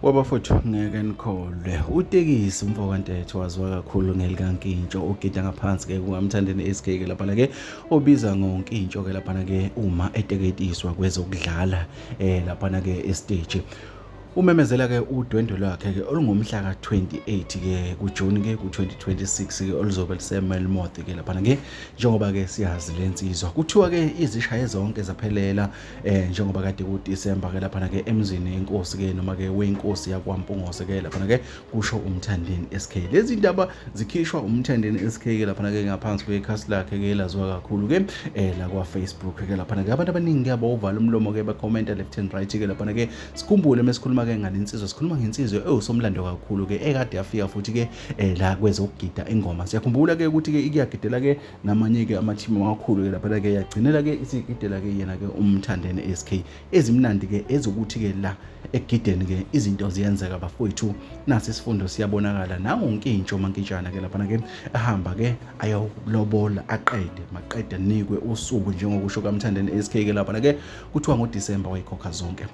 Wabafowethu ngeke nikholwe utekisi umfo kaNtetho waziwa kakhulu ngelikaNkintsho ugida ngaphansi ke kukaMthandeni SK ke laphana ke obiza ngoNkintsho ke laphana ke uma eteketiswa kwezokudlala laphana ke estage. Umemezela ke udwendwe lwakhe ke olungomhla ka-28 ke kuJuni ke ku-2026 ke oluzobe liseMelmoth ke laphana ke njengoba ke siyazi lensizwa kuthiwa ke izishaye zonke zaphelela njengoba kade kuDecember ke laphana ke emzini inkosi ke noma ke wenkosi yakwaMpungose ke laphana ke kusho uMthandeni SK. Lezi ndaba zikhishwa uMthandeni SK ke laphana ke ngaphansi kwekhasi lakhe ke laziwa kakhulu ke la kwa Facebook ke laphana ke abantu abaningi ke abawuvala umlomo ke bakhomenta left and right ke laphana ke sikhumbule mesikhuluma ke ngalensizwa sikhuluma ngensizwa ewusomlando kakhulu ke ekade yafika futhi ke la kwezokugida ingoma. Siyakhumbula ke ukuthi ke ikuyagidela ke namanye ke amathimu amakhulu ke laphana ke yagcinela ke isigidela ke yena ke uMthandeni SK. Ezimnandi ke ezokuthi ke la ekugideni ke izinto ziyenzeka bafowethu, nasi isifundo siyabonakala nangonkintsho mankintshana ke laphana ke ahamba ke ayolobola aqede maqede nikwe usuku njengokusho kaMthandeni SK ke laphana ke kuthiwa ngoDisemba wayikhokha zonke.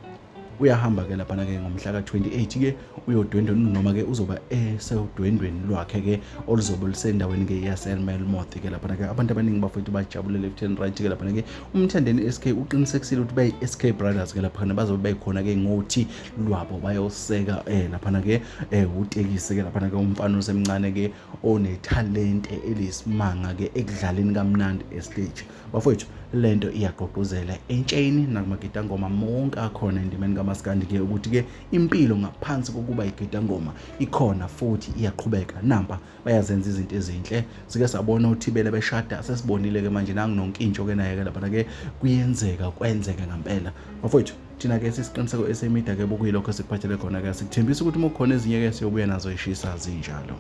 Uyahamba ke laphana ke ngomhla ka-28 ke uyodwendweni noma ke uzoba esewudwendweni lwakhe ke oluzobe lusendaweni ke yaseMelmoth ke laphana ke abantu abaningi bafowethu bajabule left and right ke laphana ke uMthandeni SK uqinisekisile ukuthi bayi-SK Brothers ke laphana bazobe bekhona ke ngothi lwabo bayoseka laphana ke utekisi ke laphana ke umfana osemncane ke onethalente eliyisimanga ke ekudlaleni kamnandi estage. Bafowethu lento iyagqugquzela entsheni nakumagidangoma monke akhona endimeni kamaskandi ke ukuthi ke impilo ngaphansi kokuba igidangoma ikhona futhi iyaqhubeka. Nampa bayazenza izinto ezinhle, sike sabona uThibele beshada, sesibonile ke manje nangu noNkintsho ke naye ke laphana ke kuyenzeka kwenzeke ngempela. Bafowethu thina ke sisiqiniseko esemida ke bokuyilokho esikuphathele khona ke, sikuthembisa ukuthi uma kukhona ezinye ke siyobuya nazo ishisa zinjalo.